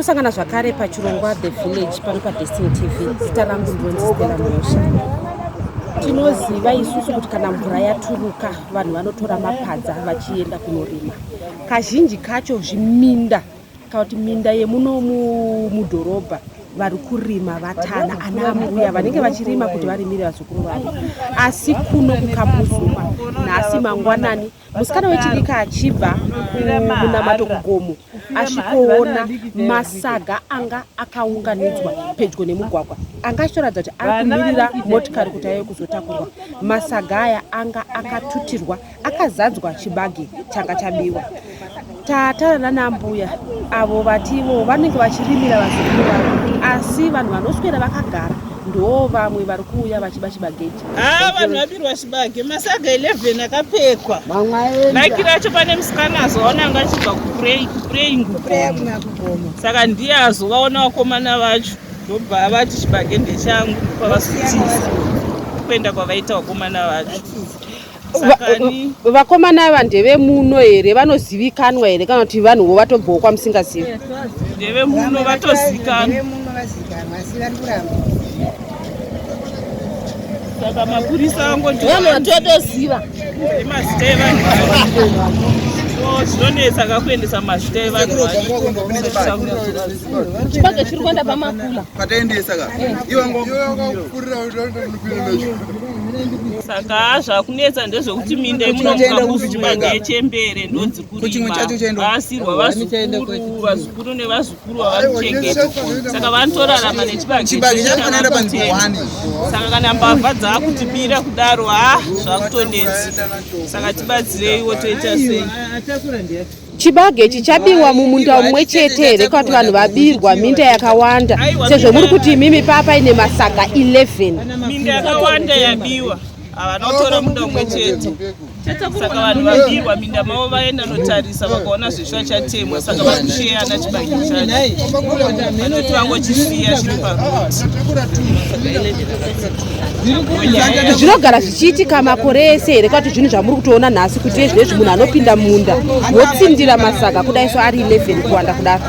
Tinosangana zvakare pachirongwa The Village pano paDestiny TV. Zita rangu ndinonzi Stella Mhosva. Tinoziva isusu kuti kana mvura yaturuka vanhu vanotora mapadza vachienda kunorima. Kazhinji kacho zviminda kana kuti minda yemuno mudhorobha vari kurima vatana ana ambuya vanenge vachirima kuti varimire vazukuru vavo. Asi kuno kuKambuzuma nhasi mangwanani Musikana wechidiki achibva kumunamato kugomo asvikoona masaga anga akaunganidzwa pedyo nemugwagwa anga achitoratidza kuti ari kumirira motikari kuti aive kuzotakurwa. Masaga aya anga akatutirwa akazadzwa chibage changa chabiwa. Tataura nana mbuya avo vati ivo vanenge vachirimira vazukuru vavo asi vanhu vanoswera vakagara ndo vamwe vari kuuya vachiba chibage ichi. Haa vanhu vabirwa chibage masaga 11 akapfekwa like racho pane musikana azovaona anga achibva kupraying kugomo saka ndiye azovaona vakomana vacho ndobva avati chibage ndechangu ndopavazotiza kuenda kwavaita vakomana vacho. Sakani Vakomana ava ndevemuno here? Vanozivikanwa here kana kuti vanhuwo vatobvawo kwamusingazivi? Ndevemuno, vatozikanwa. Saka mapurisa angoti vanhu vatotoziva mazita evanhu vacho. Zvinonetsa kakuendesa mazita evanhu vacho. Chibage chiri kuenda pamakula. Pataendesa ka iwe Saka zvakunetsa ndezvekuti minda yemuno muKambuzuma ndeyechembere, ndodziri kurima vasirwa vazukuru, vazukuru nevazukuru vavari kuchengeta, saka vanotorarama nechibage Chibage chakunoenda panzvimbo one. Saka kana mbavha dzaakutibira kudaro, ha, zvakutonetsa. Saka tibatsireiwo, toita sei? Chibage ichi chabiwa mumunda mumwe chete here kana kuti vanhu vabirwa minda yakawanda sezvo muri kuti imimi paa paine masaga 11? Minda yakawanda yabiwa, havana kutora munda umwe chete. Saka vanhu vabirwa minda mavo vaenda notarisa vakaona zveshuwa chatemwa, saka vari kusheyana chibage chacho, vanoti vangochisiya chiri paroti. Zvinogara zvichiitika makore ese here kana kuti zvinhu zvamuri kutoona nhasi kuti ezvinezvi munhu anopinda munda wotsindira masaga kudai so ari 11 kuwanda kudaro?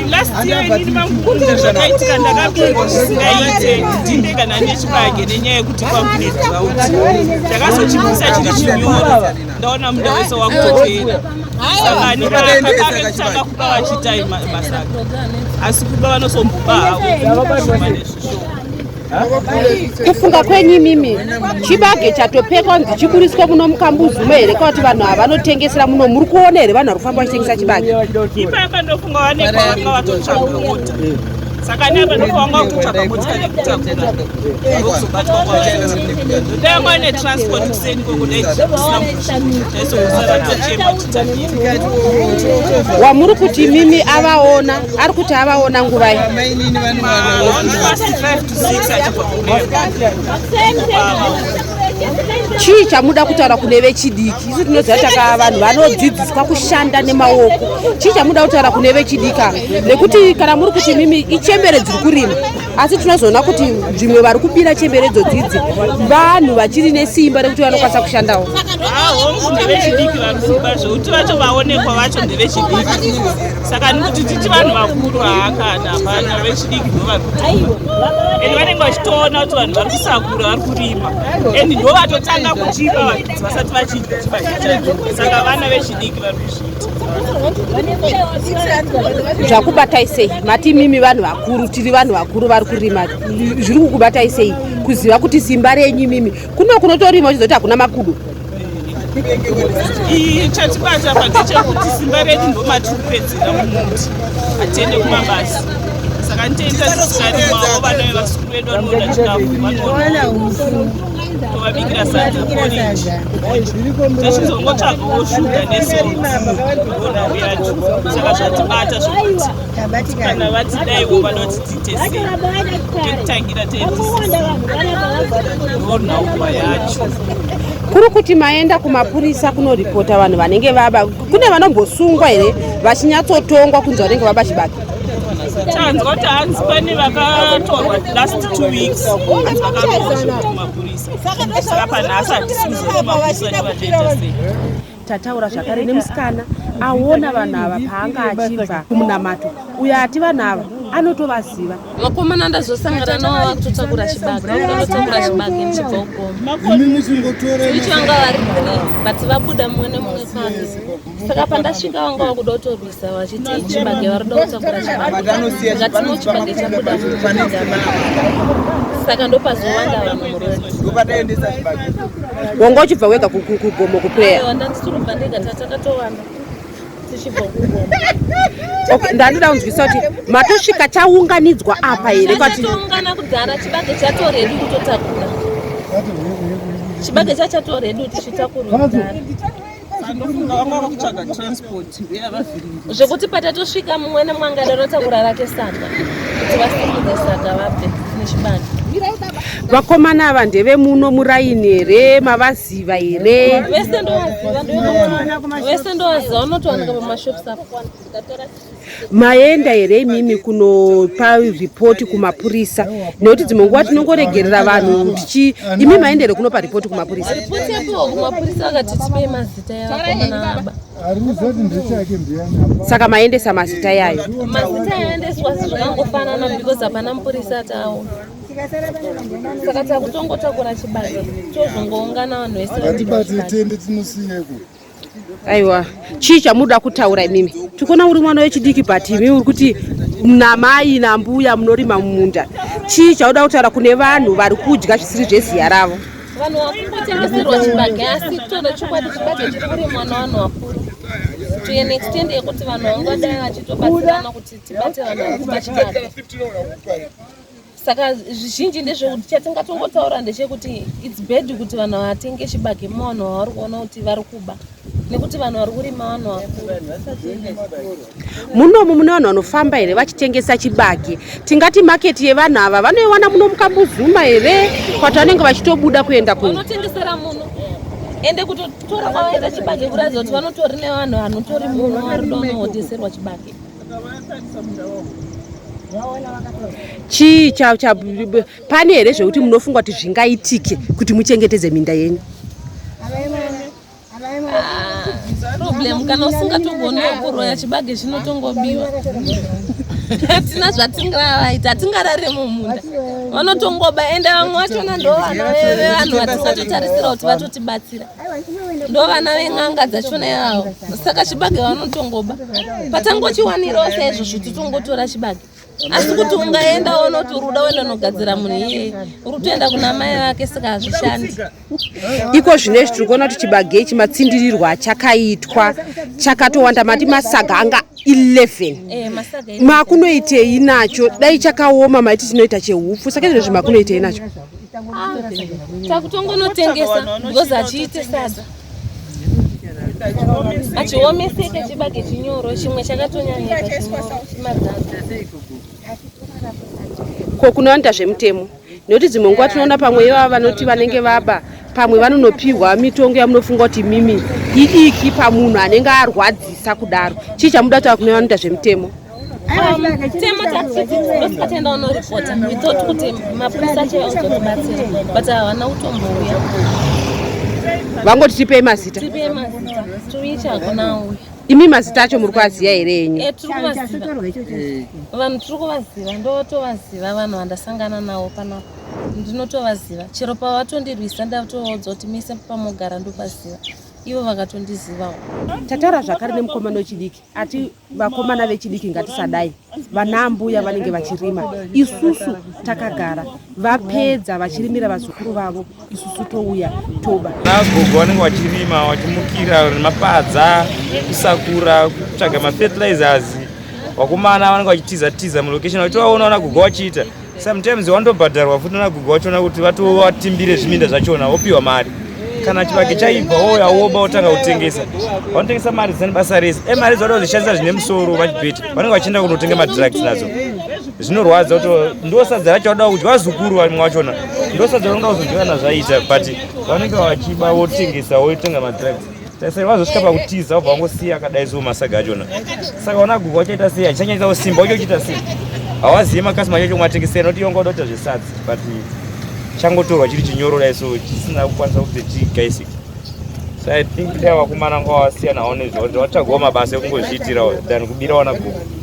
Last year inini mangu zvakaitika, ndakabirwa zvisingaite ndinde kana nechibage nenyaya yekuti kwangu kune drought. Ndakazochibvisa chiri chinyoro, ndaona munda wese wakutopera. Saka nikakakekutanga kuba vachiita masaga, asi kuba vanosomboba havo zvishoma nezvishoma. Kufunga kwenyu imimi, chibage chatopekwa kunzi chiburiswe muno muKambuzuma here kana kuti vanhu ava vanotengesera muno? Muri kuona here vanhu vari kufamba vachitengesa chibage? Ipapa ndofunga vanekwa vanga vatotsvaga mota, saka neapa ndofunga vanga kutotsvaga motikari yekutakura, ndokuzobatwa kwavaita. Dai vanga vane transport kuseni koko, dai kusina taizongosara tochema chitakira. Wamuri kuti imimi avaona, ari kuti avaona nguvai? Past 5 to 6 achibva kuprayer. Chii chamuda kutaura kune vechidiki? Isu tinoziva taka vanhu vanodzidziswa kushanda nemaoko. Chii chamuda kutaura kune vechidiki ava? Nekuti kana muri kuti mimi ichembere dziri kurima, asi tinozoona kuti zvimwe vari kubira chemberedzo dzidzi vanhu vachiri nesimba rekuti vanokwanisa kushandawo. Hongu, ndevechidiki vari kuba, zvekuti vacho vaonekwa vacho ndevechidiki. Saka nikuti titi vanhu vakuru, haakana hapana. Vechidiki ndo vari kutoba and vanenge vachitoona kuti vanhu vari kusakura, vari kurima, and ndo vatotanga kuchipa vanhu vasati vachidya chibage chacho. Saka vana vechidiki vari kuzviita. Zvakubatai sei? Mati mimi vanhu vakuru, tiri vanhu vakuru vari kurima. Zviri kukubatai sei kuziva kuti simba renyu imimi kuno kunotorima uchizoti hakuna makudo? Chatibata pa ndechekuti simba redu ndo matiri kupedzera mumuti, hatiende kumabasa. Saka nitoita tisikarimawo vana vevazukuru vedu vanoona chikafu, vanoona tovabikira sadza, poriji, tachizongotsvagawo shuga nesalt ndonhau yacho. Saka zvatibata zvokuti kana vatidaiwo vada kuti tiite sei pekutangira tetisisi, ndonhauwa yacho. Kuri kuti maenda kumapurisa kunoripota vanhu vanenge vaba, kune vanombosungwa here vachinyatsotongwa kunzi vanenge vaba chibage? Tanzwa kuti hanzi pane vakatorwa last 2 weeks, hanzi vakarohwa zvekuti mapurisa. Saka panhasi hatisi kuziva kuti mapurisa acho vachaita sei. Tataura zvakare nemusikana aona vanhu ava paanga achibva kumunamato uyo ati vanhu ava anotovaziva. Vakomana ndazosangana navo vakutotakura chibage, vakutotakura chibage ndichibva kugoma. Icho vanga vari three but vabuda mumwe nemumwe kwake. Saka pandasvika vanga vakuda kutorwisa vachiti chibage vari kuda kutakura chibage. Ndikati chibage chabuda mumunda. Saka ndopazowanda vanhu muroad. Wanga uchibva wega kugomo kuprayer? Aiwa, ndandisirubva ndega, tatakatowanda tichibva kugomo. Okay, ndandoda kunzwisa kuti matosvika chaunganidzwa apa here kwati Chatoungana kudhara, chibage chatoredu kutotakura. Chibage chachatoredu tichitakurwa kudhara. Ndofunga vanga vakutsvaga transport uye vavhiringi. Zvekuti patatosvika mumwe nemumwe angada rotakura rake saga kuti vasimudze saga vabve nechibage. Vakomana ava ndevemuno muraini here? Mavaziva here? Vese ndovaziva, vese ndovaziva, vanotowanika pamashops apo. Maenda here imimi kunopa ripoti kumapurisa? Nekuti dzimwe nguva tinongoregerera vanhu tichi imi maenda here kunopa ripoti kumapurisa? Ripoti yapiwa kumapurisa, vakati tipei mazita evakomana aba. Saka maendesa mazita yayo? Mazita yaendeswa zvakangofanana because hapana mupurisa ataona. Saka takutongotakura chibage, tozongoungana vanhu vese vachidya Ngatibate chibage. tende tinosiyeko. Aiwa, chii chamunoda kutaura imimi? Tikuona uri mwana wechidiki, but imi uri kuti namai nambuya munorima mumunda. Chii chauda kutaura kune vanhu vari kudya zvisiri zveziya ravo? Vanhu vakungotengeserwa chibage, asi kutoda chokwadi chibage chiri kurimwa navanhu vakuru to an extent yekuti vanhu vangadai vachitobatsirana kuti tibate vanhu vari kuba chibage. Saka zvizhinji ndezvekuti chatingatongotaura ndechekuti it's bad kuti vanhu vatenge chibage muvanhu vavari kuona kuti vari kuba, nekuti vanhu vari kurima vanhu vakuru. Munomu mune vanhu vanofamba here vachitengesa chibage? Tingati maketi yevanhu ava vanoiwana muno muKambuzuma here, kwati vanenge vachitobuda kuenda ku Vanotengesera muno, ende kutotora kwavaita chibage kuratidza kuti vanotori nevanhu vanotori muno vari kuda kunohodheserwa chibage. Chii pane here zvekuti munofunga kuti zvingaitike kuti muchengetedze minda yenyu? Problem kana usingatogoniwo kuroya chibage chinotongobiwa. Hatina zvatingavaita, hatingarare mumunda, vanotongoba. Ende vamwe vachona ndo vana vevanhu vatingatotarisira kuti vatotibatsira, ndo vana ven'anga dzachona ivavo. Saka chibage vanotongoba, patangochiwanirawo saizvozvo titongotora chibage. Asi kuti ungaenda ona kuti uri kuda kuenda unogadzira munhu iyeye, uri kutoenda kuna mai vake, saka hazvishandi. Iko zvinezvi tiri kuona kuti chibage ichi matsindirirwa achakaitwa chakatowanda, mati masaga anga 11? Masaga. Makunoitei nacho? Dai chakaoma maiti tinoita chehupfu, saka izvezvi makunoitei nacho? Takutongonotengesa because hachiite sadza, hachiomeseke chibage chinyoro. Chimwe chakatonyanyika chinyoro chimadzadza. Ko kunoita zvemutemo? Nekuti dzimwe nguva tinoona pamwe ivava vanoti vanenge vaba, pamwe vanonopiwa mitongo yamunofunga kuti mimi idiki pamunhu anenge arwadzisa kudaro. Chii chamuda kutaura kune vanoita zvemutemo? Temo tatiti ndosika unoripota, we thought kuti mapurisa acho auzotibatsira, but havana kutombouya. Vangoti tipei mazita. Tipei mazita, tuichi hakuna auya. Imi mazita acho muri kuaziya here enyu? Tiri kuvaziva vanhu, tiri kuvaziva, ndotovaziva vanhu vandasangana navo panapa, ndinotovaziva. Chero pavatondirwisa ndatovaudza kuti mise pamogara ndopaziva, ivo vakatondizivawo. Tataura zvakare nemukomana wechidiki ati vakomana vechidiki ngatisadai, vana ambuya vanenge vachirima, isusu takagara, vapedza vachirimira vazukuru vavo, isusu touya toba. Nagogo vanenge vachirima, vachimukira nemapadza, kusakura, kutsvaga mafertilizers. Vakomana vanenge vachitiza tiza mulocation, vachitovaona vana gogo vachiita. Sometimes vanotobhadharwa futi nagogo vachona kuti vatovatimbire zviminda zvachona, vopiwa mari. Kana chibage chaibva, wouya woba, wotanga kutengesa. Vanotengesa mari dzisina basa rese. Mari dzavada kuzvishandisa zvine musoro vachibheti, vanenge vachienda kunotenga madrugs nadzo. Zvinorwadza kuti ndo sadza racho vada kudya vazukuru, vamwe vachona ndo sadza vanoda kuzodya kana zvaita, but vanenge vachiba, votengesa, votenga madrugs. Taisai vazosvika pakutiza, vobva vangosiya akadai so masaga achona. Saka vana gugu vachaita sei? Achanyanyisa kusimba wacho uchiita sei? Hawazivi makasima acho kumatengesera, nokuti iwanga uda kuita zvesadza, but changotorwa chiri chinyoro dai so chisina kukwanisa kuti chigaisike. So I think dai vakomana nga wasiyanawo nezvo, kuti vatsvagawo mabasa ekungozviitirawo than kubira wana gogo.